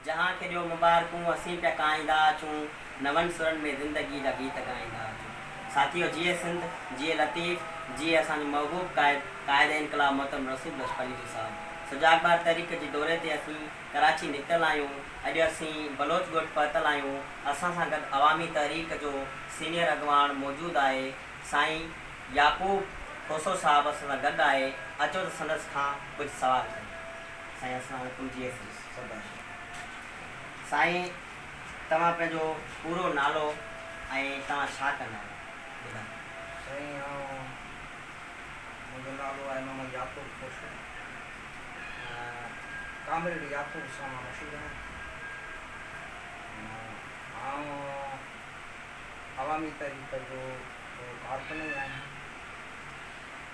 جهان کي ڏيو مبارڪون اسين پيا ڪائيندا اچون نون سرن ۾ زندگي جا گيت ڳائيندا اچون ساٿيو جيئي سنڌ جيئي لطيف جيئي اسان جو محبوب قائد قائد انقلاب محترم رسول بخش پليجو صاحب سجاڳ ٻار تحريڪ جي دوري تي اسين ڪراچي نڪتل آهيون اڄ اسين بلوچ ڳوٺ پهتل آهيون اسان سان گڏ عوامي تحريڪ جو سينيئر اڳواڻ موجود آهي سائين يعقوب کوسو صاحب اسان سان گڏ آهي اچو ته سندس کان ڪجهه سوال ڪريون سائين السلام عليڪم جي ايس جي سردار سائين توهان پنهنجو پورو نالو ۽ توهان ڇا ڪندا آهيو ٻڌايو. سائين آئون منهنجو نالو آهي محمد يعقوب کوسو ۽ ڪامريڊ يعقوب سان مان مشهور آهيان. آئون عوامي تحريڪ جو ڪارڪن ئي آهيان.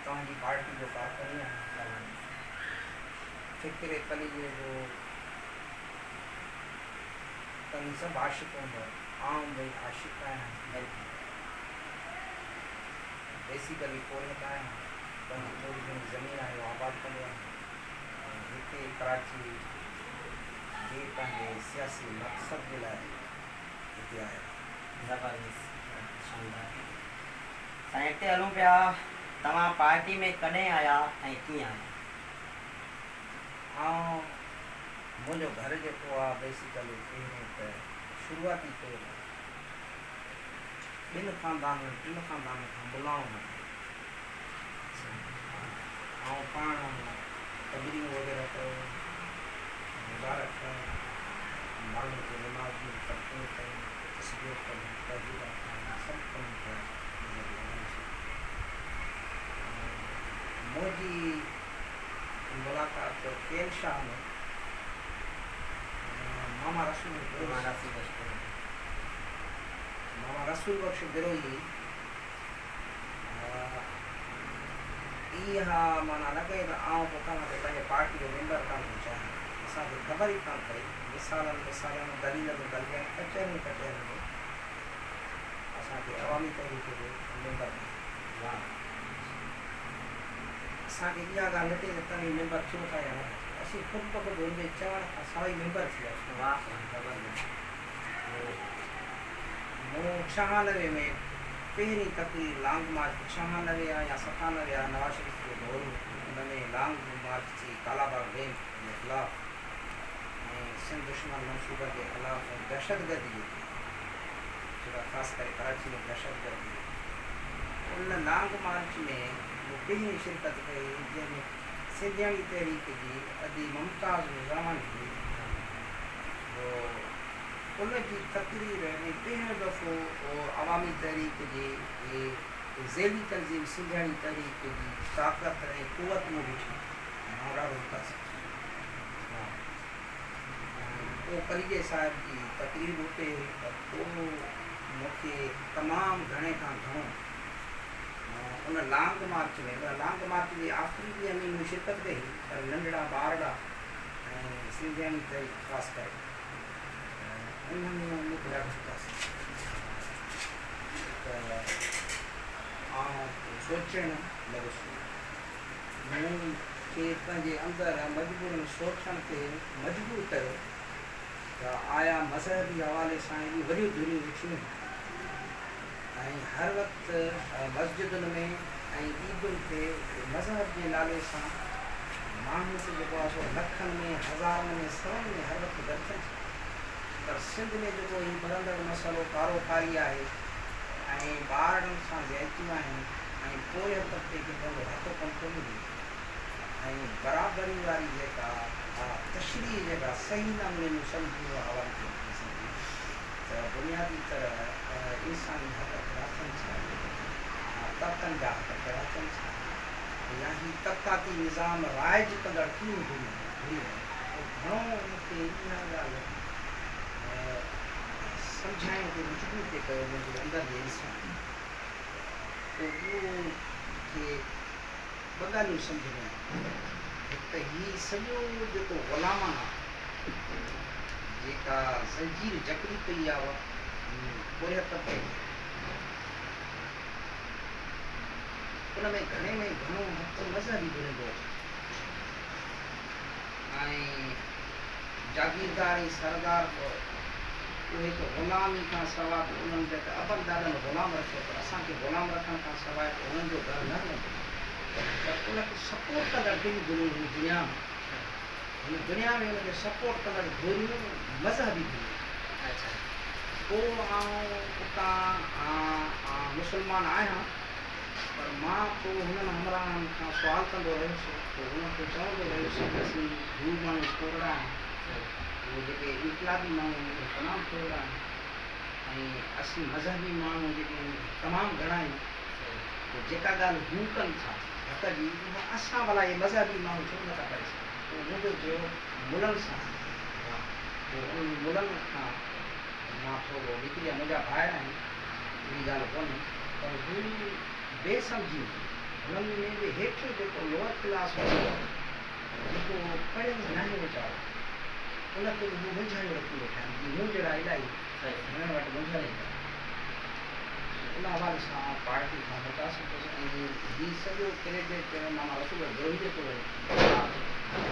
توهان جي پارٽي جو ڪارڪن ئي آهيان. فڪر پليجي جو توهين سڀ عاشق هوندؤ، آئون به عاشق آهيان. بيسيڪلي پورهيت آهيان، پنهنجي ٿوري گهڻي زمين آهي اها آباد ڪندو آهيان ۽ هتي ڪراچي به پنهنجي سياسي مقصد جي لاء هتي آيل آهيان. زبردست شاندار سائين اڳتي هلون پيا توهان پارٽي ۾ ڪڏهن آيا ۽ ڪيئن آيا؟ آئون منهنجو گهر جيڪو آ بيسيڪلي پهرين ته شروعاتي طور ٻن خاندانن ٽن خاندانن کان ملائون نه ٿيو. آئون پاڻ تبليغون وغيره ڪيو، مظاهرا ڪيا، ماڻهن کي نماز جون تلقين ڪيون، تسبيح پڙهون، تهجد پڙهون، سڀ ڪم ڪيا مذهبي حوالي سان. منهنجي ملاقات ڪيل شاهه ۾ ماما رسول ماما رسول بخش بروهي اها معنيٰ نه ڪئي ته آئون پوء توهان کي پنهنجي پارٽي جو ميمبر ڪرڻ ٿو چاهيان. اسان کي خبر ئي ڪانه پئي. مثالن مثالن، دليلن دليلن، ڪچهرين ڪچهرين ۾ اسان کي عوامي تحريڪ جو ميمبر بڻايو. اسان کي اها ڳالهه نه چئي ته توهين ميمبر ٿيو ٿا يا نه ٿا ٿيو. اسين خود بخود هن جي چوڻ کان سواء ئي ميمبر ٿي وياسون. واهه زبردست. مون ڇهانوي ۾ پهرين تقرير لانگ مارچ ڇهانوي آ يا ستانوي آ نواز شريف جو دور هو ان ۾ لانگ مارچ ٿي ڪالاباغ ڊيم جي خلاف ۽ سنڌ دشمن منصوبن جي خلاف ۽ دهشتگردي جي خلاف جيڪا خاص ڪري ڪراچي ۾ دهشتگردي ان لانگ مارچ ۾ مون پهرين شرڪت ڪئي جنهن ۾ سنڌياڻي تحريڪ جي ادي ممتاز نظاماڻي هئي جو ان جي تقرير ۽ پهريون دفعو عوامي تحريڪ جي ذيلي تنظيم سنڌياڻي تحريڪ جي طاقت ۽ قوت مون ڏٺي ۽ آئون ڏاڍو متاثر ٿيس. ۽ پوء پليجي صاحب جي تقرير به اتي هئي ته پوء مون کي تمام گهڻي کان گهڻو ان لانگ مارچ ۾ ان لانگ مارچ جي آخري ڏينهن ۾ مون شرڪت ڪئي پر ننڍڙا ٻارڙا ۽ سنڌياڻي تحريڪ خاص ڪري انهن مون کي ڏاڍو متاثر ڪيو ته آئون سوچڻ لڳس. مون کي پنهنجي اندر مجبورن سوچڻ تي مجبور ڪيو ته آيا مذهبي حوالي سان ايڏيون وڏيون ڌريون ويٺيون آهن ۽ هر وقت مسجدن ۾ ۽ عيدن تي مذهب جي نالي سان ماڻهو ته جيڪو آهي سو لکن ۾ هزارن ۾ سون ۾ هر وقت گڏ ٿين ٿا پر سنڌ ۾ جيڪو هي ٻرندڙ مسئلو ڪارو ڪاري آهي ۽ ٻارڙن سان زيادتيون آهن ۽ پورهيت طبقي کي پنهنجو حق ڪونه ٿو ملي ۽ برابري واري جيڪا تشريح جيڪا صحيح نموني مون سمجهي اها عوامي تحريڪ سمجهي ته بنيادي طرح انساني حق ڪهڙا ٿين ٿا، طبقن جا حق ڪهڙا ٿين ٿا يا هي طبقاتي نظام رائج ڪندڙ ڪيئن ڌريون آهن. پوء گهڻو مون کي اها ڳالهه سمجهائڻ تي مجبور پئي ڪيو منهنجي اندر جي انسان. پوء اهو کي ٻه ڳالهيون سمجهه ۾ آيون. هڪ ته هي سڄو جيڪو غلامانه جيڪا زنجير جڪڙي پئي آ پورهيت طبقي کي، ان ۾ گهڻي ۾ گهڻو هٿ مذهبي ڌرين جو اچي ٿو ۽ جاگيردار ۽ سردار به اهي ته غلامي کان سوا به انهن جا ته ابن ڏاڏن غلام رکيو پر اسان کي غلام رکڻ کان سواء ته انهن جو گهر نه هلندو پر ان کي سپورٽ ڪندڙ ٽن ڌريون هن دنيا ۾ هن دنيا ۾ ان کي سپورٽ ڪندڙ ڌريون مذهبي ڌريون پوء آئون اتان مسلمان آهيان پر مان پوء هنن همراهن کان سوال ڪندو رهيس، پوء هنن کي چوندو رهيس ته اسين هو ماڻهو ٿورڙا آهيون، اهي جيڪي انقلابي ماڻهو آهن اهي تمام ٿورڙا آهن ۽ اسين مذهبي ماڻهو جيڪي آهيون اهي تمام گهڻا آهيون، پوء جيڪا ڳالهه هو ڪن ٿا حق جي اها اسان ڀلا اهي مذهبي ماڻهو ڇو نٿا ڪري سگهون؟ پوء منهنجو جهيڙو ملن سان آهي، پوء انهن ملن کان مان ٿورو نڪري آيس، منهنجا ڀائر آهن. اهڙي ڳالهه ڪونهي پر هو بي سمجهي هنن ۾ به هيٺيون جيڪو لوئر ڪلاس هوندو آهي جيڪو پڙهيل ناهي ويچارو ان کي به هو منجهايو رکي ويٺا آهن جيئن مون جهڙا الاهي هنن وٽ منجهيل هوندا آهن سو ان حوالي سان آئون پارٽي کان متاثر ٿيس ۽ هي سڄو ڪريڊٽ ماما رسول بروهيء تي وڃي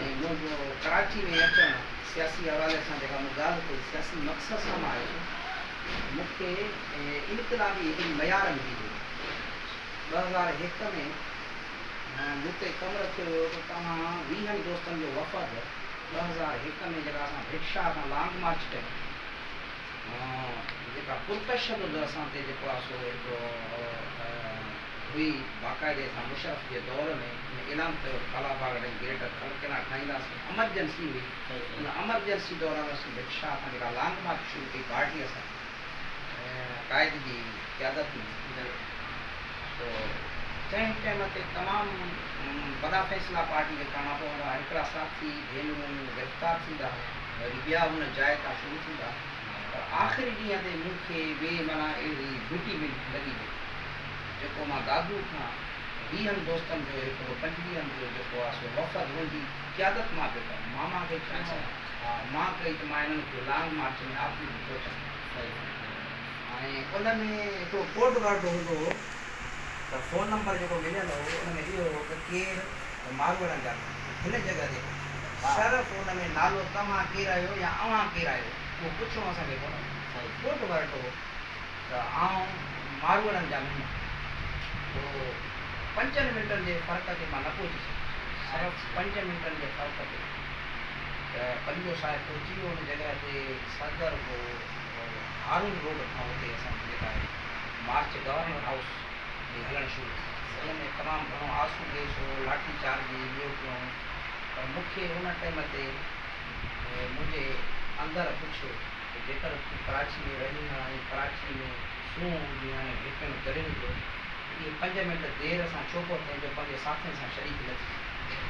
۽ منهنجو ڪراچي ۾ اچڻ سياسي حوالي سان جيڪا مون ڳالهه ڪئي سياسي مقصد سان مان آيس. مون کي انقلابي هڪڙي معيار ملي وئي. 2001 ۾ مون تي ڪم رکيو ويو ته توهان ويهن دوستن جو وفد 2001 ۾ جيڪا اسان ڀٽ شاهه کان لانگ مارچ ڪئي جيڪا پرتشدد اسان تي جيڪو آهي سو هڪڙو هئي باقاعدي اسان مشرف جي دور ۾ ان اعلان ڪيو ته Kala Bagh dam greater Thal canal ٺاهينداسين امرجنسي هئي. ان امرجنسي دوران اسين ڀٽ شاهه کان جيڪا لانگ مارچ شروع ڪئي پارٽي اسان قائد جي قيادت ۾ سو تنهن ٽائيم تي تمام وڏا فيصلا پارٽي کي ڪرڻا پوندا هئا. هڪڙا ساٿي ڀينرون گرفتار ٿيندا هئا وري ٻيا ان جاء تان شروع ٿيندا پر آخري ڏينهن تي مون کي به معنيٰ اهڙي ڊيوٽي ملي لڳي وئي جيڪو مان دادو کان ويهن دوستن جو هڪڙو پنجويهن جو جيڪو آ سو وفد هن جي قيادت مان پيو ڪران. ماما کي چيم ها مان ڪئي ته مان هنن کي لانگ مارچ ۾ آخري ڏينهن پهچايان. ۽ ان ۾ هڪڙو ڪوڊ ورڊ هوندو هو ته فون نمبر جيڪو مليل هو ان ۾ اهو هو ته ڪير ته ماروئڙن جا هن جڳهه تي پهچي. صرف ان ۾ نالو توهان ڪير آهيو يا اوهان ڪير آهيو اهو پڇڻو اسان کي ڪونه هو. ڪوڊ ورڊ هو ته آئون ماروئڙن جا مهمان. پوء پنجن منٽن جي فرق تي مان نه پهچي سگهيس. صرف پنج منٽن جي فرق تي ته پليجو صاحب پهچي ويو ان جڳهه تي صدر هو هارون روڊ کان اتي اسان جي جيڪا آهي مارچ گورنر هائوس ڏي هلڻ شروع ٿي. ان ۾ تمام گهڻو آنسو گيس هو، لاٺي چارج هئي، ٻيو ٽيون پر مون کي ان ٽائيم تي منهنجي اندر پڇيو ته جيڪر تون ڪراچي ۾ رهين ها ۽ ڪراچي ۾ سونهن هجين ها ۽ ڀيٽڻ گلين جو ته اهي پنج منٽ دير سان ڇو پهتين جو پنهنجي ساٿين سان شريڪ نه ٿي سگهين.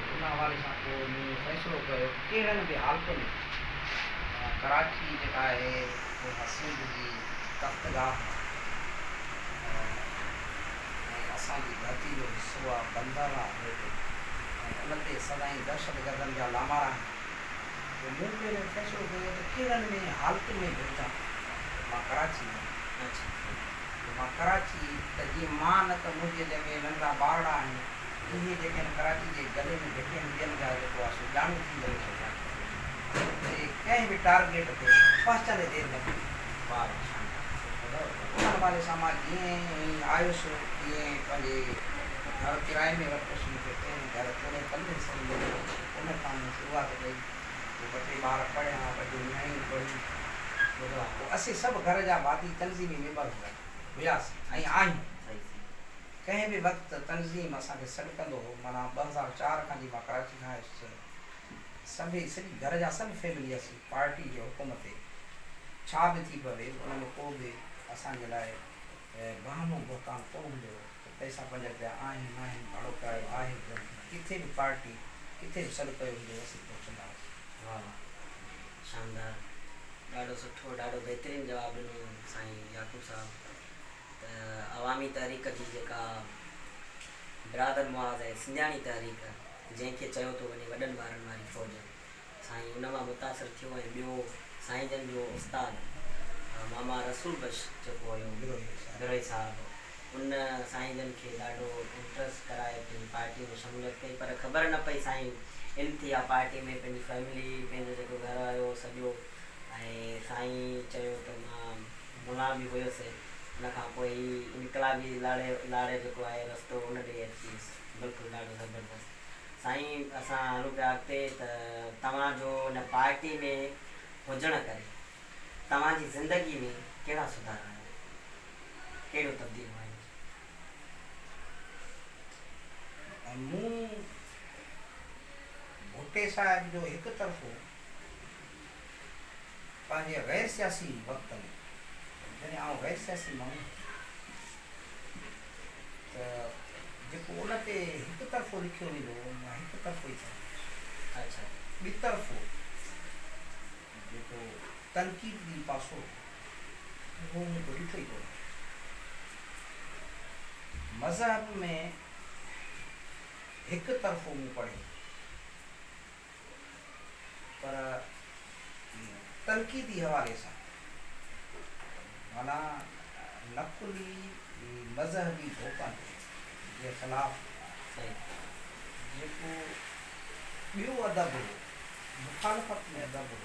سو ان حوالي سان پوء مون فيصلو ڪيو ته ڪهڙن به حالتن ۾ ڪراچي جيڪا آهي اها سنڌ جي تختگاهه آهي ۽ اسان جي ڌرتي جو حصو آهي، بندر آهي ۽ ان تي سدائين دهشتگردن جا لامارا آهن. پوء مون پهريون فيصلو ڪيو ته ڪهڙن ۾ حالتن ۾ به هجان مان ڪراچي وڃان. پوء مان ڪراچي ته جيئن مان نه ته منهنجي جيڪي ننڍڙا ٻارڙا آهن اهي جيڪي آهن ڪراچي جي گلين گهٽين ٻين جا جيڪو آهي سو ڄاڻو ٿي وڃن اتي ڪنهن به ٽارگيٽ تي پهچندي دير نه ٿيندي. واهه واهه شاندار. ان حوالي سان مان جيئن ئي آيس تيئن پنهنجي گهر ڪرائي ۾ ورتس مون کي پهرين گهر چوڏهن پندرهين سئي مليو. ان کان مون شروعات ڪئي. پوء ٻه ٽي ٻار پڙهيا، ٻه ٽي نياڻيون پڙهيون. پوء اسين سڀ گهر جا ڀاتي تنظيمي ميمبر هوندا هياسين ۽ آهيون. ڪنهن به وقت تنظيم اسان کي سڏ ڪندو هو. معنيٰ 2004 کان جي مان ڪراچي کان آيس ته سڀئي سڄي گهر جا سڀ فيملي اسين پارٽي جي حڪم تي ڇا به ٿي پوي ان ۾ ڪو به اسان جي لاء بهانو بهتان ڪونه هوندو هو. ته پئسا پنج رپيا آهن ناهن، ڀاڙو ڪرايو آهي ڪونه، ڪٿي به پارٽي ڪٿي به سڏ ڪيو هوندو هو اسين پهچندا هئاسين. واھ واھ شاندار ڏاڍو سٺو ڏاڍو بهترين جواب ڏنو سائين يعقوب صاحب ته عوامي تحريڪ جي جيڪا برادر محاذ آهي سنڌياڻي تحريڪ جنهن کي چيو ٿو وڃي وڏن وارن واري فوج سائين ان مان متاثر ٿيو ۽ ٻيو سائين جن جو استاد ماما رسول بخش جيڪو هيو بروهي صاحب ان سائين جن کي ڏاڍو انٽرسٽ ڪرائي پنهنجي پارٽي ۾ شموليت ڪئي پر خبر نه پئي سائين ان ٿي ويا پارٽي ۾ پنهنجي فيملي پنهنجو جيڪو گهر هيو سڄو ۽ سائين چيو ته مان ملان به هيس ان کان پوء هي انقلابي لاڙي لاڙي جيڪو آهي رستو ان ڏي اچي ويس بلڪل ڏاڍو زبردست سائين اسان هلون پيا اڳتي ته توهان جو ان پارٽي ۾ هجڻ ڪري توهان جي زندگي ۾ ڪهڙا سڌارا آيا ڪهڙيون تبديليون آيون؟ مون ڀٽي صاحب جو هڪ طرفو پنهنجي غير سياسي وقت ۾ جڏهن آئون غير سياسي ماڻهو هوس ته جيڪو ان تي هڪ طرفو لکيو ويندو هو مان هڪ طرفو ئي پڙهندو هوس. ٻي طرفو جيڪو تنقيدي پاسو هو اهو مون ڪو ڏٺو ئي ڪونه. مذهب ۾ هڪ طرفو مون پڙهيو پر تنقيدي حوالي سان معنيٰ نقلي مذهبي ڌوڪن جي خلاف جيڪو ٻيو ادب هو، مخالفت ۾ ادب هو،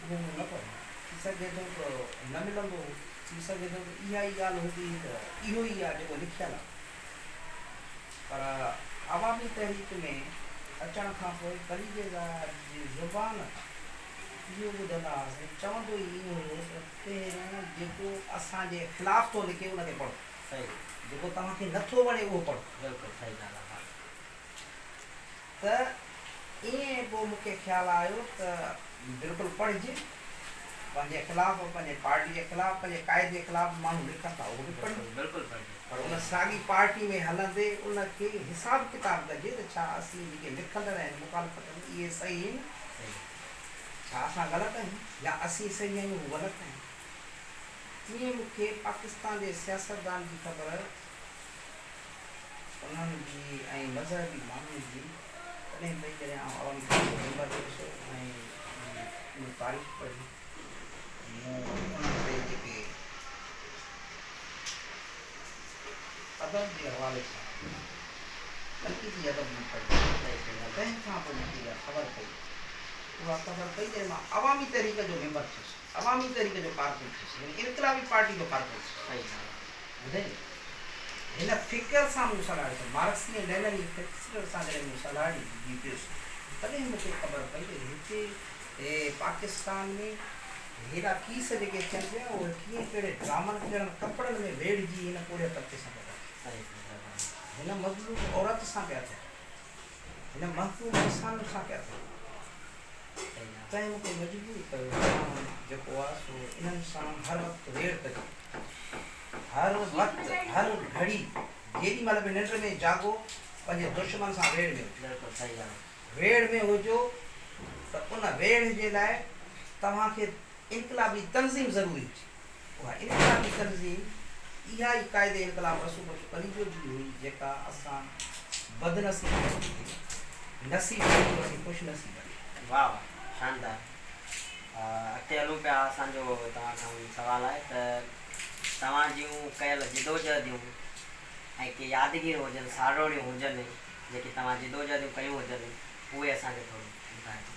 اهو مون نه پڙهيو. ٿي سگهي ٿو ته نه ملندو هو، ٿي سگهي ٿو ته اها ئي ڳالهه هوندي هئي ته اهو ئي آهي جيڪو لکيل آهي. پر عوامي تحريڪ ۾ اچڻ کان پوء پليجي صاحب جي زبان تان اهو ٻڌندا هئاسين، چوندو ئي ايئن هيو ته پهريون جيڪو اسان جي خلاف ٿو لکي ان کي پڙهو. صحيح. جيڪو توهان کي نه ٿو وڻي اهو پڙهو. بلڪل صحيح ڳالهه آهي. ته ائين پوء مون کي خيال آيو ته بلڪل پڙهجي، پنهنجي خلاف، پنهنجي پارٽي جي خلاف، پنهنجي قائد جي خلاف به ماڻهو لکن ٿا اهو به پڙهجي. بلڪل پڙهجي. پر ان ساڳي پارٽي ۾ هلندي ان کي حساب ڪتاب ڪجي ته ڇا اسين جيڪي لکندڙ آهن مخالفت ۾ اهي صحيح آهن؟ ڇا اسان غلط آهيون يا اسين صحيح آهيون هو غلط آهن؟ تيئن مون کي پاڪستان جي سياستدان جي خبر انهن جي ۽ مذهبي ماڻهن جي تڏهن پئي جڏهن آئون عوامي پارٽي جو ميمبر ٿيس ۽ مون تاريخ پڙهي مون انهن تي جيڪي ادب جي حوالي سان تنقيدي ادب مون پڙهيو تنهن کان پوء مون کي اها خبر پئي اها خبر پئي جڏهن مان عوامي تحريڪ جو ميمبر ٿيس عوامي تحريڪ جو ڪارڪن ٿيس يعني انقلابي پارٽي جو ڪارڪن ٿيس. ٻڌئي؟ هن فڪر سان مون سلهاڙيو ته مارڪسي ۽ لينني فڪر سان جڏهن مون سلهاڙجي پيس تڏهن مون کي خبر پئي ته هتي پاڪستان ۾ هيڏا ڪيس جيڪي ٿين پيا اهي ڪيئن ڪهڙي ڊرامن ڪهڙن ڪپڙن ۾ ويڙهجي هن پورهيت طبقي سان پيا ٿين. هن مظلوم عورت سان پيا ٿين. هن محڪوم انسانن سان پيا ٿين. تنهن مون کي مجبور ڪيو ته آئون جيڪو آ سو انهن سان هر وقت ويڙهه ڪجي. هر وقت، هر گهڙي، جيڏي مهل به ننڊ ۾ جاڳو، پنهنجي دشمن سان ويڙهه ۾ هجو. ويڙهه ۾ هجو ته ان ويڙهه جي لاء توهان کي انقلابي تنظيم ضروري هجي. اها انقلابي تنظيم اها ئي قائد انقلاب رسول بخش پليجو جي هئي جيڪا اسان بدنصيب کي نصيب ٿي جو اسين خوش نصيب آهيون. واه واه شاندار اڳتي هلون پيا اسان جو توهان کان سوال آهي ته توهان جون ڪيل جدوجهديون ۽ ڪي يادگيرون هجن ساروڻيون هجن جيڪي توهان جدوجهديون ڪيون هجن اهي اسان کي ٿورو ٻڌايو.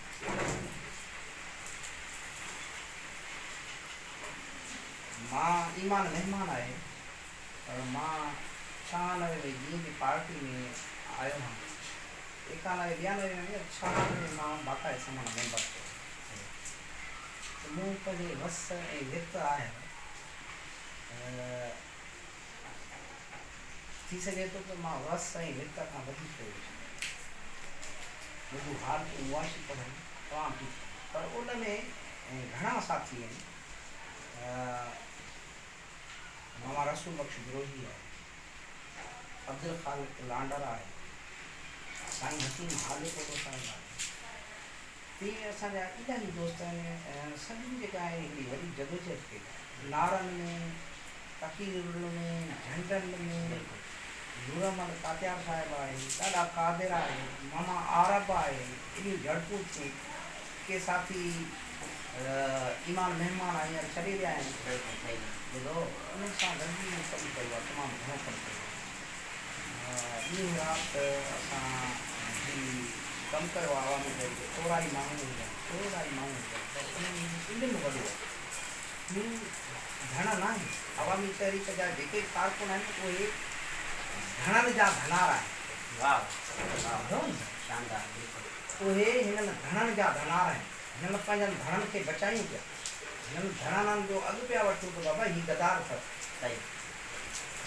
مان ايمان مهمان آهي پر مان ڇهانوي ۾ جيئن به پارٽي ۾ آيو هئم ايڪانوي ٻيانوي ۾ يا ڇهانوي ۾ مان باقاعده سماڻا ميمبر ٿيو هئس ته مون پنهنجي وس ۽ وت آهر ٿي سگهي ٿو ته مان وس ۽ وت کان وڌيڪ ڪيو هجي منهنجون حالتون معاشي پڙهن تمام ٺيڪ پر ان ۾ گهڻا ساٿي آهن ماما رسول بخش بروهي آهي، عبدالخالق لانڊر آهي، سائين حڪيم هاليپوٽو صاحب آهي، تيئن اسان جا الاهي دوست آهن، سڀني جيڪا آهي هڪڙي وڏي جدوجهد ڪئي آهي، نعرن ۾، تقريرن ۾، جهنڊن ۾، نور احمد ڪاتيار صاحب آهي، ڏاڏا قادر آهي، ماما عارب آهي، ايڏيون جهڙپون ٿيون، ڪي ساٿي ايمان مهمان هينئر ڇڏي ويا آهن. ٻڌو، انهن سان گڏجي مون ڪم ڪيو آهي، تمام گهڻو ڪم ڪيو آهي. ڏينهن رات اسان. هي ڪم ڪيو آهي عوامي تحريڪ ٿورا ئي ماڻهو هوندا آهن، ٿورا ئي ماڻهو هوندا آهن پر انهن ۾ علم وڏو آهي. هي ڌڻا ناهن، عوامي تحريڪ جا جيڪي به ڪارڪن آهن اهي ڌڻن جا ڌنار آهن. واهه واهه شاندار بلڪل. اهي هنن ڌڻن جا ڌنار آهن. هنن پنهنجن ڌڻن کي بچايون پيا. هنن ڌڻانن جو اڳ پيا وٺون ته بابا هي غدار اٿو. صحيح.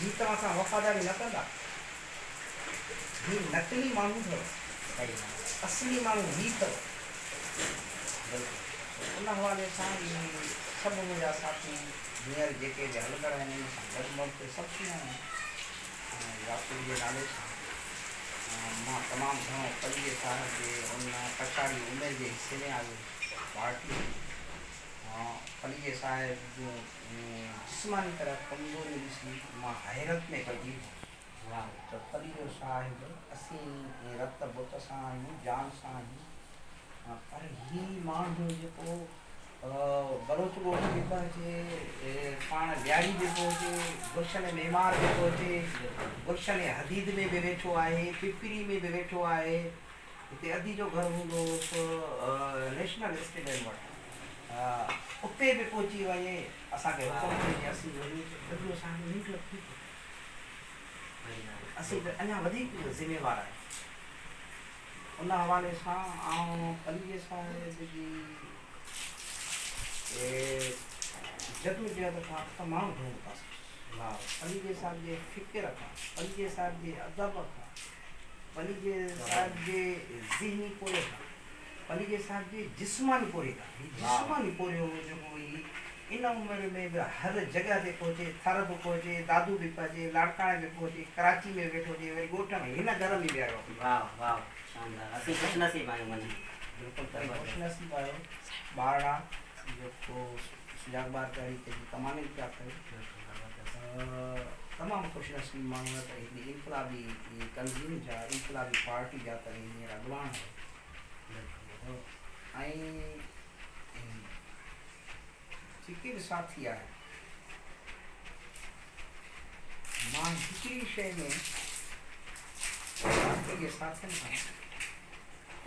هي توهان سان وفاداري نه ڪندا. هي نقلي ماڻهو اٿو. صحيح. اصلي ماڻهو هي اٿو. بلڪل. ان حوالي سان اهي سڀ منهنجا ساٿي هينئر جيڪي به هلندڙ آهن انهن سان گڏ مون کي سڀ سڃاڻو ۽ يعقوب جي نالي سان مان تمام گهڻو پليجي صاحب جي ان پڇاڙي عمر جي حصي ۾ آيو هيس پارٽي ۾ پليجي صاحب جون جسماني طرح ڪمزوريون ڏسي مان حيرت ۾ پئجي ويس ته پليجو صاحب اسين رت بت سان آهيون جان سان آهيون پر هي ماڻهو جيڪو بلوچ ڳوٺ به پهچي، پاڻ لياري به پهچي، گلشن معمار به پهچي، گلشن حديد ۾ به ويٺو آهي، پپري ۾ به ويٺو آهي، هتي ادي جو گهر هوندو هوس نيشنل اسٽيڊيم وٽ، اتي به پهچي وڃي، اسان کي حڪم ٿئي جي اسين وڃون ته ادو اسان کي ننڊ ٿي پئي، اسين ته اڃا وڌيڪ ذميوار آهيون. ان حوالي سان آئون پليجي صاحب جي جدوجهد کان تمام گهڻو متاثر ٿيس. پليجي صاحب جي فڪر کان، پليجي صاحب جي ادب کان، پليجي صاحب جي ذهني پورهيي کان، پليجي صاحب جي جسماني پورهيي کان. هي جسماني پورهيو جيڪو هي ان عمر ۾ به هر جڳهه تي پهچي، ٿر به پهچي، دادو به پهچي، لاڙڪاڻي به پهچي، ڪراچي ۾ ويٺو هجي، وري ڳوٺ ۾ هن گهر ۾ به آيو آهي. واهه واهه شاندار اسين خوش نصيب آهيون معنيٰ. بلڪل توهين خوش نصيب آهيو ٻارڙا جيڪو سجاڳ ٻار تحريڪ جي ڪماني پيا ڪيو تمام خوش نصيب ماڻهو آهيو ته هڪڙي انقلابي تنظيم جا انقلابي پارٽي جا توهين هينئر اڳواڻ آهيو ۽ جيڪي به ساٿي آهن، مان هڪڙي شيء ۾ پارٽي جي ساٿين کان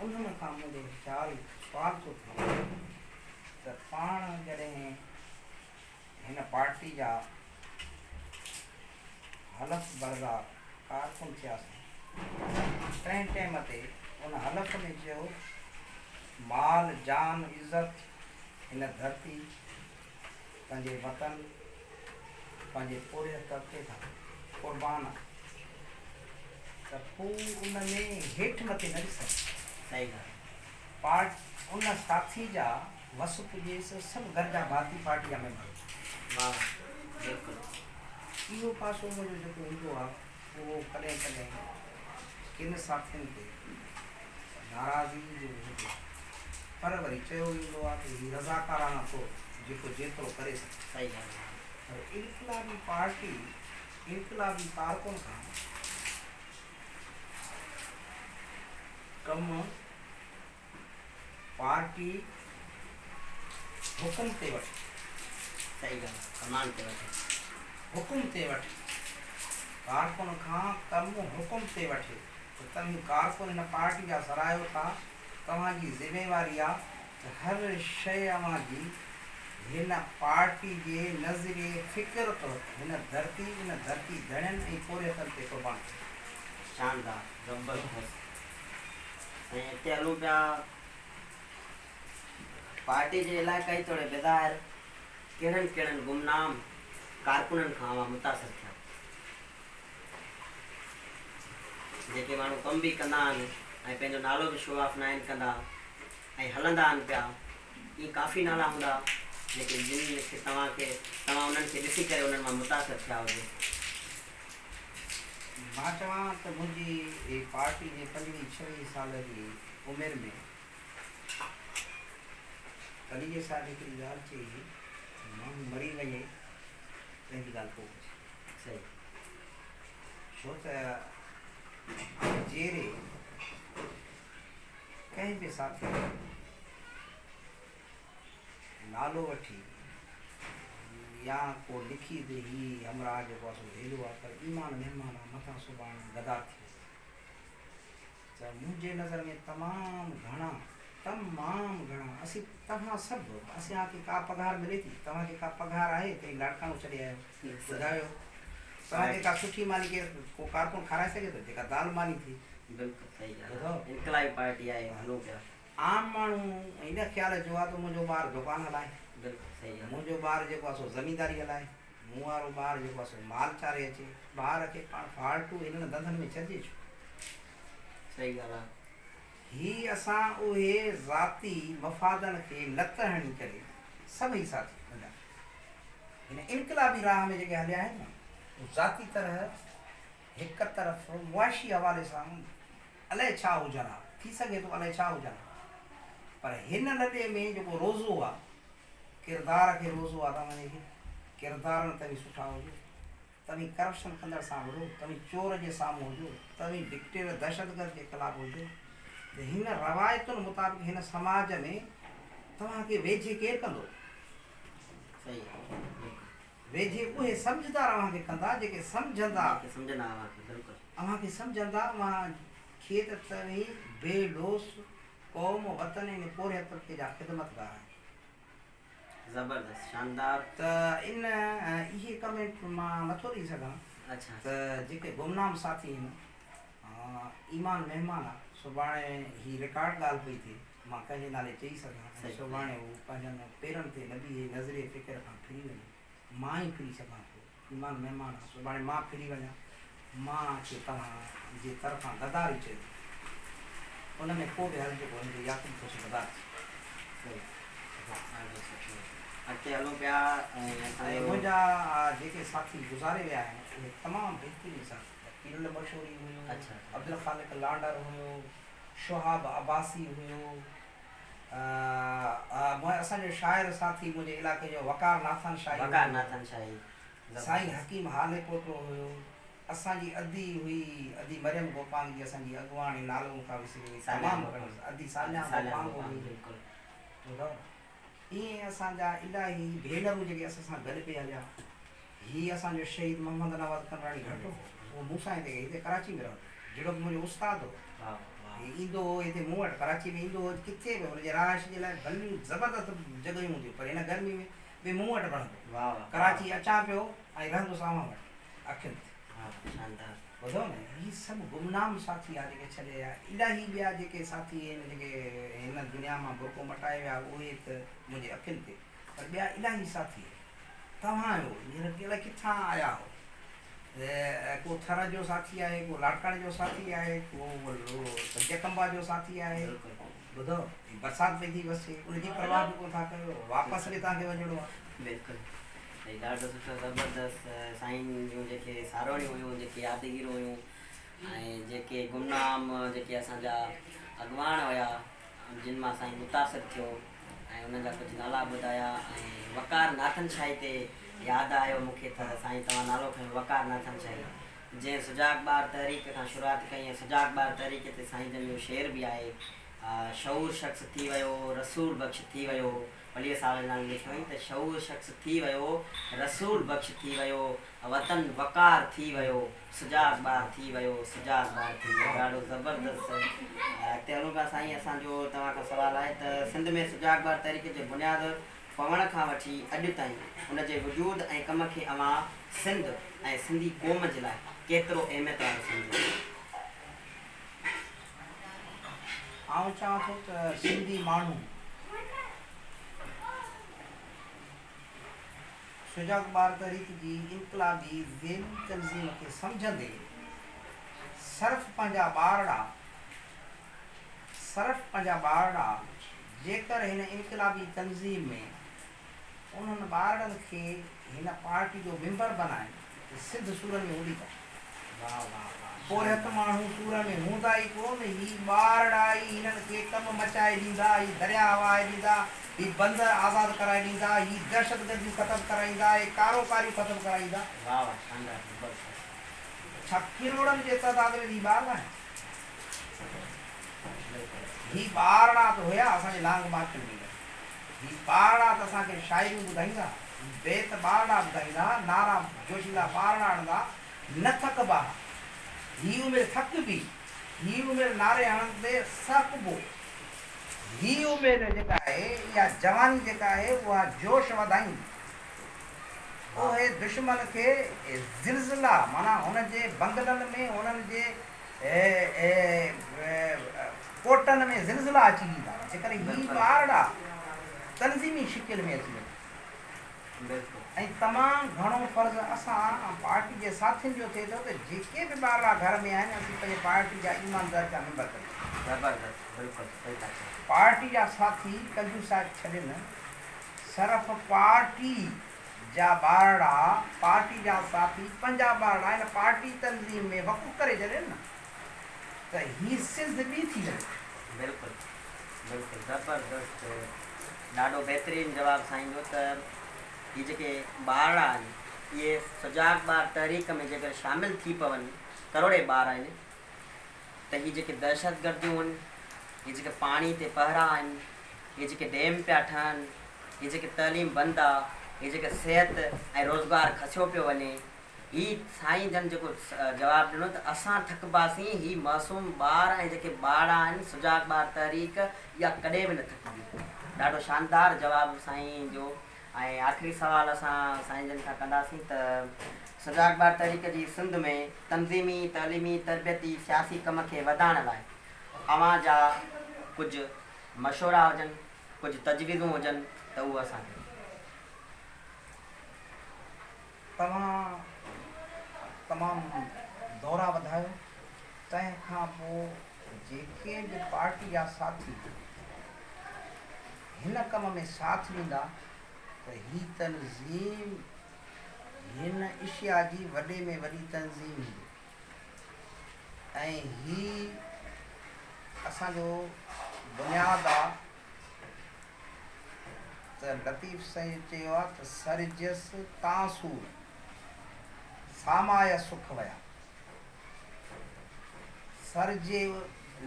انهن کان منهنجو خيال سوال ٿو ٿئي ته پاڻ جڏهن هن پارٽي جا حلف بردار ڪارڪن ٿياسين تنهن ٽيم تي ان حلف ۾ چيو مال جان عزت هن ڌرتي، پنهنجي وطن، پنهنجي پورهيت طبقي کان قربان آهي ته پوء ان ۾ هيٺ مٿي نه ڏسن. صحيح ڳالهه. پارٽ ان ساٿي جا وس پڄيس سڀ گهر جا ڀاتي پارٽي جا ميمبر هجن. واهه بلڪل. اهو پاسو منهنجو جيڪو هوندو آهي اهو ڪڏهن ڪڏهن ڪن ساٿين تي ناراضگي جو به هوندو آهي پر وري چيو ويندو آهي ته هي رضاڪارانه طور جيڪو جيترو ڪري سگهي. صحيح ڳالهه آهي. پر انقلابي پارٽي انقلابي ڪارڪن کان ڪم پارٽي حڪم تي وٺي. صحيح ڳالهه ڪمانڊ تي وٺي. حڪم تي وٺي. ڪارڪن کان ڪم حڪم تي وٺي ته توهين ڪارڪن هن پارٽي جا سراهيو ٿا توهان جي ذميواري آ ته هر شيء اوهان جي هن پارٽي جي نظريي فڪر تحت هن ڌرتي ان ڌرتي ڌڻين ۽ پورهيتن تي قربان ڪريو. شاندار زبردست سائين اڳتي هلون پيا پارٽي جي علائقائي توڙي بظاهر ڪهڙن ڪهڙن گمنام ڪارڪنن کان اوهان متاثر ٿيا؟ جيڪي ماڻهو ڪم به ڪندا آهن ۽ پنهنجو نالو به شو آف ناهن ڪندا ۽ هلندا آهن پيا ائين ڪافي نالا هوندا جيڪي جن کي توهان کي توهان انهن کي ڏسي ڪري انهن مان متاثر ٿيا هجو. مان چوان ته منهنجي پارٽي جي پنجويهه ڇويهه سال جي عمر ۾ پليجي صاحب هڪڙي ڳالهه چئي هئي ته ماڻهو مري وڃي تنهن جي ڳالهه پوء پڇي. صحيح. ڇو ته جيئري ڪنهن به ساٿي جو نالو وٺي يا ڪو لکي ته هي همراهه جيڪو آهي سو ڀيلو آهي پر ايمان مهمان آهي متان سڀاڻي غدار ٿي وڃي. ته منهنجي نظر ۾ تمام گهڻا تمام گهڻا اسين توهان سڀ اسان کي ڪا پگهار ملي ٿي توهان کي ڪا پگهار آهي تئين لاڙڪاڻو ڇڏي آيا آهيو ٻڌايو توهان کي ڪا سٺي ماني ڪير ڪو ڪارڪن کارائي سگهي ٿو جيڪا دال ماني ٿي. بلڪل صحيح ڳالهه آهي انقلابي پارٽي آهي هلون پيا. عام ماڻهو ان خيال جو آهي ته منهنجو ٻار دڪان هلائي بلڪل صحيح ڳالهه. منهنجو ٻار جيڪو آهي سو زمينداري هلائي مون وارو ٻار جيڪو آهي سو مال چاري اچي ٻار کي پاڻ فالتو انهن ڌنڌن ۾ ڇڏجي ڇو. صحيح ڳالهه آهي. هي اسان اهي ذاتي مفادن کي لت هڻي ڪري سڀئي ساٿي منهنجا هن انقلابي راهه ۾ جيڪي هليا آهن نه هو ذاتي طرح هڪ طرف معاشي حوالي سان الائي ڇا هجن ها ٿي سگهي ٿو الائي ڇا هجن ها پر هن لڏي ۾ جيڪو روزو آ ڪردار کي روزو آ توهان کي ڪردارن توهين سٺا هجو توهين ڪرپشن ڪندڙ سان وڙهو، توهين چور جي سامهون هجو، توهين ڊڪٽيٽر دهشتگرد جي خلاف هجو ته هن روايتن مطابق هن سماج ۾ توهان کي ويجهي ڪير ڪندو؟ صحيح بلڪل. ويجهي اهي سمجهدار اوهان کي ڪندا جيڪي سمجهندا. جيڪي سمجهندا اوهان کي بلڪل. اوهان کي سمجهندا اوهان کي ته توهين بي لوث قوم، وطن ۽ پورهيت طبقي جا خدمتگار آهيو. زبردست شاندار. ته ان اهي ڪمينٽ مان نٿو ڏئي سگهان ته جيڪي گمنام ساٿي هن ايمان مهمان آ سڀاڻي هي رڪارڊ ڳالهه پئي ٿئي مان ڪنهن جي نالي چئي سگهان ۽ سڀاڻي هو پنهنجن پيرن تي نه بيهي نظريي فڪر کان ڦري وڃي مان ئي ڦري سگهان ٿو ايمان مهمان آ سڀاڻي مان ڦري وڃان مان کي توهان جي طرفان غدار ئي چئجو ان ۾ ڪو به حرج ڪونهي جو يعقوب کوسو غدار ٿي. صحيح ڏاڍو سٺو اڳتي هلون پيا ۽ اسان ۽ جو. منهنجا جيڪي ساٿي گذاري ويا آهن اهي تمام بهترين ساٿي هيا پيرل مشوري هيو عبدالخالق لانڊر هيو شهاب عباسي هيو اسان جو شاعر ساٿي منهنجي علائقي جو وقار ناٿن شاهي وقار ناٿن شاهي سائين حڪيم هاليپوٽو هيو اسان جي ادي هئي ادي مريم گوپانگ جي اسان جي اڳواڻي نالو مون کان وسري وئي تمام گهڻو ادي ساليان گوپانگ هئي ٻڌو ائين اسان جا الاهي ڀينرون جيڪي اسان سان گڏ پئي هليا هي اسان جو شهيد محمد نواز ڪنراڻي گهٽ هو، اهو مون سان هتي هتي ڪراچي ۾ رهندو هو، جهڙوڪ منهنجو استاد هو. هي ايندو هو هتي مون وٽ ڪراچي ۾ ايندو هو، ڪٿي به هن جي رهائش جي لاء ڀليون زبردست جڳهيون هونديون پر هن گرمي ۾ به مون وٽ رهندو هو. ڪراچي اچان پيو ۽ رهندس اوهان وٽ اکين تي. ٻڌو نه هي سڀ گمنام ساٿي آ جيڪي ڇڏي ويا، الاهي ٻيا جيڪي ساٿي آهن جيڪي هن دنيا مان برقعو مٽائي ويا اهي ته منهنجي اکين تي پر ٻيا الاهي ساٿي آهن. توهان آهيو، هينئر الائي ڪٿان آيا آهو. ڪو ٿر جو ساٿي آهي، ڪو لاڙڪاڻي جو ساٿي آهي، ڪو جيڪمبا جو ساٿي آهي. ٻڌو، هي برسات پئي ٿي وسي، ان جي پرواهه به ڪونه ٿا ڪيو، واپس به توهان کي وڃڻو آهي. بلڪل سائين ڏاڍو سٺو زبردست سائين جون جيڪي ساروڻيون هيون جيڪي يادگيريون هيون ۽ جيڪي گمنام جيڪي اسان جا اڳواڻ هيا جن مان سائين متاثر ٿيو ۽ انهن جا ڪجهه نالا ٻڌايا ۽ وقار ناٿن شاهي تي ياد آيو مون کي ته سائين توهان نالو کنيو وقار ناٿن شاهي جنهن سجاڳ ٻار تحريڪ کان شروعات ڪئي ۽ سجاڳ ٻار تحريڪ تي سائين جن جو شعر به آهي شعور شخص ٿي ويو رسول بخش ٿي ويو پليجي صاحب جي نالي لکيو هئائين ته شعور شخص ٿي ويو رسول بخش ٿي ويو وطن وقار ٿي ويو سجاڳ ٻار ٿي ويو سجاڳ ٻار ٿي ويو ڏاڍو زبردست اڳتي هلون پيا سائين اسان جو توهان کان سوال آهي ته سنڌ ۾ سجاڳ ٻار تحريڪ جي بنياد پوڻ کان وٺي اڄ تائين ان جي وجود ۽ ڪم کي اوهان سنڌ ۽ سنڌي قوم جي لاء ڪيترو اهميت وارو سمجهو ٿا؟ آئون چوان ٿو ته سنڌي ماڻهو سجاڳ ٻار تحريڪ جي انقلابي ذيلي تنظيم کي سمجهندي صرف پنهنجا ٻارڙا صرف پنهنجا ٻارڙا جيڪر هن انقلابي تنظيم ۾ انهن ٻارڙن کي هن پارٽي جو ميمبر بنائين ته سنڌ سورن ۾ هوندي ڪانه. پورهيت ماڻهو سور ۾ هوندا ئي ڪونه، هي ٻارڙا ئي هنن کي ڪم مچائي ڏيندا، هي درياهه وهائي ڏيندا، هي بندر آزاد ڪرائي ڏيندا، هي دهشتگرديون ختم ڪرائيندا، هي ڪاروڪاريون ختم ڪرائيندا. واهه واهه شاندار زبردست. ڇا ڪروڙن جي تعداد ۾ هي ٻارڙا آهن؟ هي ٻارڙا ته هيا اسان جي لانگ مارچن ۾ ايندا. هي ٻارڙا ته اسان کي شاعريون ٻڌائيندا، بيت ٻارڙا ٻڌائيندا، نعرا جوشيلا ٻارڙا هڻندا، نه ٿڪبا ها. هي عمر ٿڪبي هي عمر نعري هڻندي سهڪبو. هي عمر جيڪا آهي، اها جواني جيڪا آهي، اها جوش وڌائيندي. اهي دشمن کي زلزلا معنيٰ هن جي بنگلن ۾، هنن جي ڪوٽن ۾ زلزلا اچي ويندا، جيڪڏهن هي ٻارڙا تنظيمي شڪل ۾ اچي وڃن. ۽ تمام گهڻو فرض اسان پارٽي جي ساٿين جو ٿئي ٿو ته جيڪي به ٻارڙا گهر ۾ آهن اسين پنهنجي پارٽي جا ايمانداري سان ميمبر ڪريون. زبردست بلڪل صحيح ٿا چئو. پارٽي جا ساٿي ڪنجوس صاحب ڇڏين صرف پارٽي جا ٻارڙا پارٽي جا ساٿي پنهنجا ٻارڙا هن پارٽي تنظيم ۾ وقف ڪري ڇڏين نه ته هي سنڌ ٻي ٿي وڃي. بلڪل بلڪل زبردست ڏاڍو بهترين جواب سائين جو ته هي جيڪي ٻارڙا آهن اهي سجاڳ ٻار تحريڪ ۾ جيڪر شامل ٿي پون ڪروڙين ٻار آهن ته هي جيڪي دهشتگرديون آهن هي جيڪي پاڻي تي پهرا آهن هي جيڪي ڊيم پيا ٺهن هي جيڪي تعليم بند آ هي جيڪي صحت ۽ روزگار کسيو پيو وڃي هي سائين جن جيڪو جواب ڏنو ته اسان ٿڪباسين، هي معصوم ٻار ۽ جيڪي ٻارڙا آهن سجاڳ ٻار تحريڪ اها ڪڏهن به نه ٿڪبي. ڏاڍو شاندار جواب سائين جو ۽ آخري سوال اسان سائين جن کان ڪنداسين ته سجاڳ ٻار تحريڪ جي سنڌ ۾ تنظيمي، تعليمي، تربيتي، سياسي ڪم کي وڌائڻ لاء اوهان جا ڪجهه مشورا هجن، ڪجهه تجويزون هجن ته اهو اسان کي. توهان تمام دورا وڌايو، تنهن کان پوء جيڪي به پارٽي جا ساٿي هن ڪم ۾ ساٿ ڏيندا ته هي تنظيم هن ايشيا جي وڏي ۾ وڏي تنظيم هوندي ۽ هي اسان جو بنياد آ. ته لطيف سائين چيو آ ته سرجيس تان سور، سامايا سک ويا. سرجي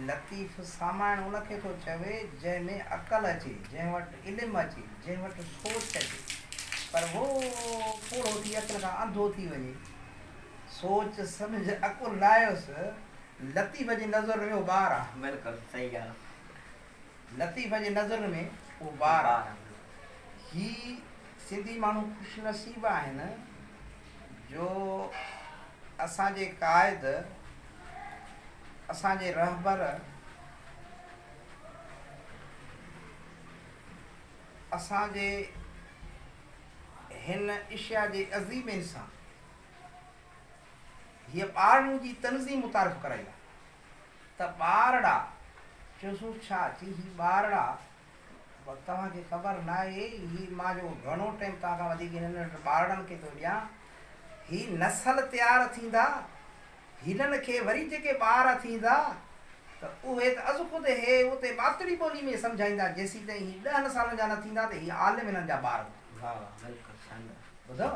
لطيف سامائڻ ان کي ٿو چوي جنهن ۾ عقل اچي، جنهن وٽ علم اچي، جنهن وٽ سوچ اچي. پر هو پوڙهو ٿي عقل کان انڌو ٿي وڃي، سوچ سمجهه عقل نه آيس، لطيف جي نظر ۾ هو ٻار آ. بلڪل صحيح ڳالهه. لطيف جي نظر ۾ اهو ٻار آهي. هي سنڌي ماڻهو خوش نصيب آهن جو اسان جي قائد، اسان جي رهبر، اسان جي هن ايشيا جي عظيم انسان هيء ٻارڙن جي تنظيم متعارف ڪرائي آهي. ته ٻارڙا، چيوسون ڇا؟ چي هي ٻارڙا، توهان کي خبر ناهي، هي مان جو گهڻو ٽيم توهان کان وڌيڪ هنن وٽ ٻارڙن کي ٿو ڏيان، هي نسل تيار ٿيندا، هنن کي وري جيڪي ٻار ٿيندا ته اهي ته ازخود هي اتي ٻاتڙي ٻولي ۾ سمجهائيندا، جيسيتائين هي ڏهن سالن جا نه ٿيندا ته هي عالم هنن جا ٻار هوندا. واهه واهه بلڪل شاندار. ٻڌو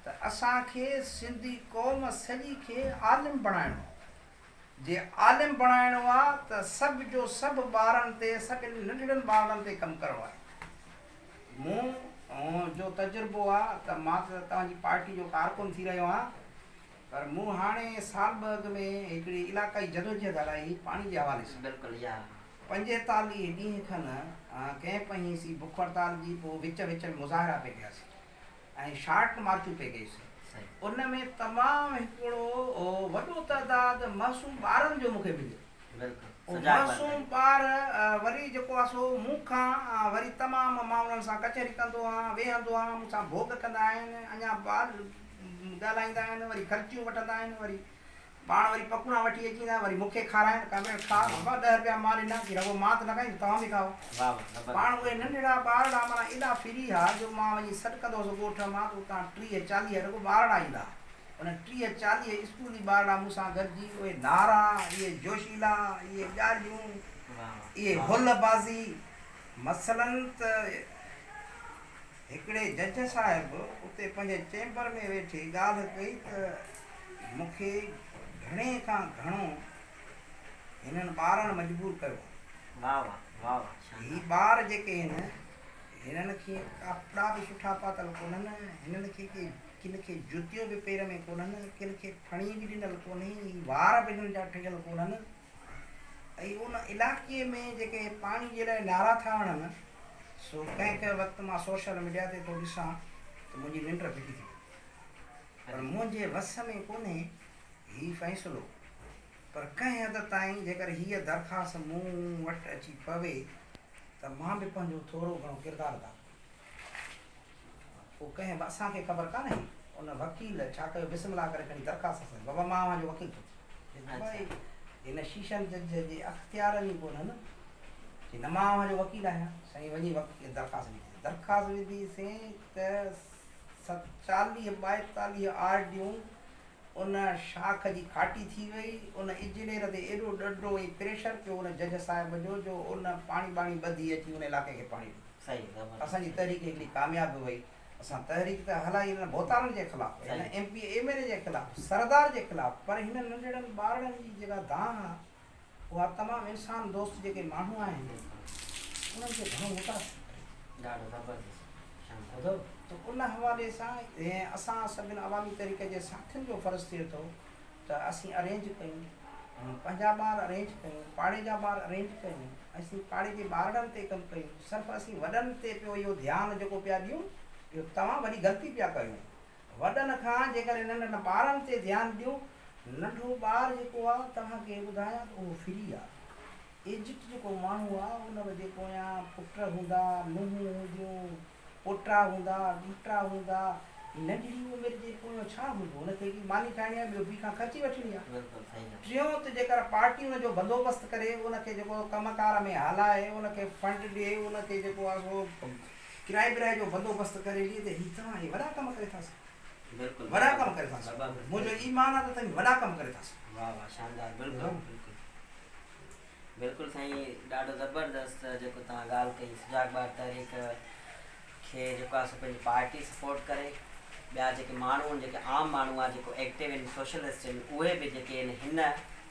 ته اسان کي سنڌي قوم سڄي کي عالم بڻائڻو آهي. جي عالم بڻائڻو آ ته سڀ جو سڀ ٻارن تي سڀن ننڍڙن ٻارڙن تي ڪم ڪرڻو آهي. مون جو تجربو آ ته مان ته توهان جي پارٽي جو ڪارڪن ٿي رهيو آهيان پر مون هاڻي سال ٻه اڳ ۾ هڪڙي علاقائي جدوجهد هلائي هئي پاڻي جي حوالي سان. بلڪل يا. 45 ڏينهن کن ڪئمپ هنئي سين بک هڙتال جي پوء وچ وچ ۾ مظاهرا پئي ڪياسين. ۽ شارٽ مارچون پئي ڪيوسين. ان ۾ تمام هڪڙو وڏو تعداد معصوم ٻارن جو مون کي مليو. معصوم ٻار وري جيڪو آهي سو مون کان وري تمام مان انهن سان ڪچهري ڪندو آهيان، ويهندو آهيان، مون سان ڀوڳ ڪندا آهن، اڃا ٻار ڳالهائيندا آهن، وري خرچيون وٺندا آهن، وري پاڻ وري پڪوڙا وٺي اچي ايندا وري مون کي کارائن، ڪامريڊ کاء بابا ڏهه رپيا مان ڏنا ڪي رڳو مان ته نه کائيندس توهان به کائو. پاڻ اهي ننڍڙا ٻارڙا معنيٰ ايڏا فري ها جو مان وڃي سڏ ڪندو هوس ڳوٺ مان ته اتان 30 40 رڳو ٻارڙا ايندا ها. انهن 30 40 اسڪولي ٻارڙا مون سان گڏجي اهي نعرا، اهي جوشيلا، اهي ڳالهيون، اهي هل بازي مثلاً ته هڪڙي جج صاحب اتي پنهنجي چيمبر ۾ ويٺي ڳالهه ڪئي ته مون کي گهڻي کان گهڻو هنن ٻارن مجبور ڪيو آهي. واه واه واه واه شاندار. هي ٻار جيڪي آهن هنن کي ڪپڙا به سٺا پاتل ڪونهن، هنن کي ڪي ڪن کي جتيون به پير ۾ ڪونهن، ڪن کي ڦڻي به ڏنل ڪونهي، هي وار به هنن جا ٺهيل ڪونهن. ۽ ان علائقي ۾ جيڪي پاڻي جي لاء نعرا ٿا هڻن سو ڪنهن ڪنهن وقت مان سوشل ميڊيا تي ٿو ڏسان ته منهنجي ننڊ ڦٽي ٿي وڃي پر منهنجي وس ۾ ڪونهي هي فيصلو پر ڪنهن حد تائين جيڪر هيء درخواست مون وٽ اچي پوي ته مان به پنهنجو ٿورو گهڻو ڪردار ادا ڪريان. پوء ڪنهن به اسان کي خبر ڪانهي ان وڪيل ڇا ڪيو بسم الله ڪري کڻي درخواست اسان جي بابا مان اوهان جو وڪيل ٿو ٿيان ڀائي هن شيشن جج جي اختيارن ئي ڪونهن چي نه مان اوهان جو وڪيل آهيان سائين وڃي درخواست وڌي درخواست وڌي سين ته 40 42 آر ڊيون ان شاخ جي کاٽي ٿي وئي. ان انجنيئر تي ايڏو ڏنڊو ۽ پريشر پيو ان جج صاحب جو جو ان پاڻي ٻاڻي ٻڌي اچي ان علائقي کي پاڻي ڏنو. اسان جي تحريڪ هڪڙي ڪامياب به وئي. اسان تحريڪ ته هلائي انهن ڀوتارن جي خلاف، هن M P A M N A جي خلاف، سردار جي خلاف پر هنن ننڍڙن ٻارڙن جي جيڪا دانهن آ اها تمام انسان دوست جيڪي ماڻهو آهن انهن کي گهڻو متاثر ڪري ٿي. ڏاڍو زبردست شاندار. ٻڌو ته ان حوالي سان اسان سڀن عوامي تحريڪ جي ساٿين جو فرض ٿئي ٿو ته اسين ارينج ڪيون پنهنجا ٻار ارينج ڪيون پاڙي جا ٻار ارينج ڪيون اسين پاڙي جي ٻارڙن تي ڪم ڪيون صرف اسين وڏن تي پيو اهو ڌيان جيڪو پيا ڏيون اهو تمام وڏي غلطي پيا ڪيون وڏن کان جيڪڏهن ننڍن ٻارن تي ڌيان ڏيون، ننڍو ٻار جيڪو آ توهان کي ٻڌايان ته اهو فري آ. ايجٽ جيڪو ماڻهو آ ان جي پويان پٽ هوندا، نونهون هونديون، پوٽا هوندا، ڏيٽا هوندا. ننڍڙي عمر جي پويان ڇا هوندو؟ ان کي هڪڙي ماني کائڻي آ ٻيو ٻي کان خرچي وٺڻي آ. ٽيون ته جيڪر پارٽي ان جو بندوبست ڪري، ان کي جيڪو ڪم ڪار ۾ هلائي، ان کي فنڊ ڏئي، ان کي جيڪو آ سو ڪرائي برائي جو بندوبست ڪري ڏي ته هي توهان هي وڏا ڪم ڪري ٿا سگهو. بلڪل وڏا ڪم ڪري ٿا سگهو. منهنجو ايمان آ ته توهين وڏا ڪم ڪري ٿا سگهو. واه واه شاندار بلڪل بلڪل بلڪل سائين ڏاڍو زبردست جيڪو توهان ڳالهه ڪئي سجاڳ ٻار تحريڪ کي جيڪو آ سو پنهنجي پارٽي سپورٽ ڪري ٻيا جيڪي ماڻهو آهن جيڪي عام ماڻهو آ جيڪو ايڪٽو آهن سوشلسٽ آهن اهي به جيڪي آهن هن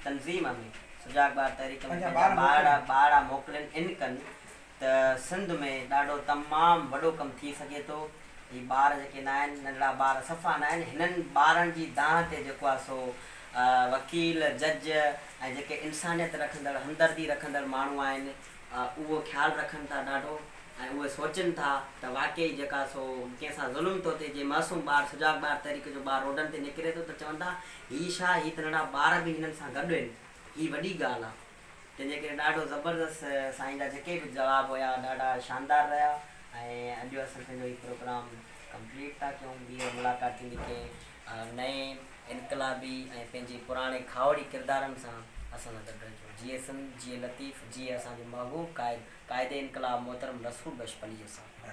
تنظيم ۾ سجاڳ ٻار تحريڪ ۾ پنهنجا ٻارڙا ٻارڙا موڪلين ان ڪن ته سنڌ ۾ ڏاڍو تمام وڏو ڪم ٿي سگهي ٿو. هي ٻار جيڪي ناهن ننڍڙا ٻار صفا ناهن هنن ٻارن جي دانهن تي جيڪو آهي سو وڪيل، جج ۽ جيڪي انسانيت رکندڙ همدردي رکندڙ ماڻهو آهن اهو خيال رکن ٿا ڏاڍو ۽ اهي سوچن ٿا ته واقعي جيڪا سو ڪنهن سان ظلم ٿو ٿئي جي معصوم ٻار سجاڳ ٻار تحريڪ جو ٻار روڊن تي نڪري ٿو ته چون ٿا هي ڇا هي ته ننڍڙا ٻار به هنن سان گڏ آهن هي وڏي ڳالهه آهي. تنهن جي ڪري ڏاڍو زبردست سائين جا جيڪي به جواب هيا ڏاڍا شاندار رهيا ۽ اڄ اسان پنهنجو هي پروگرام ڪمپليٽ ٿا ڪيون ٻيهر ملاقات ٿيندي ڪنهن نئين انقلابي ۽ پنهنجي پراڻي کاهوڙي ڪردارن سان اسان سان گڏ رهجو جيئي سنڌ جيئي لطيف جيئي اسان جو محبوب قائد قائد انقلاب محترم رسول بخش پليجو صاحب.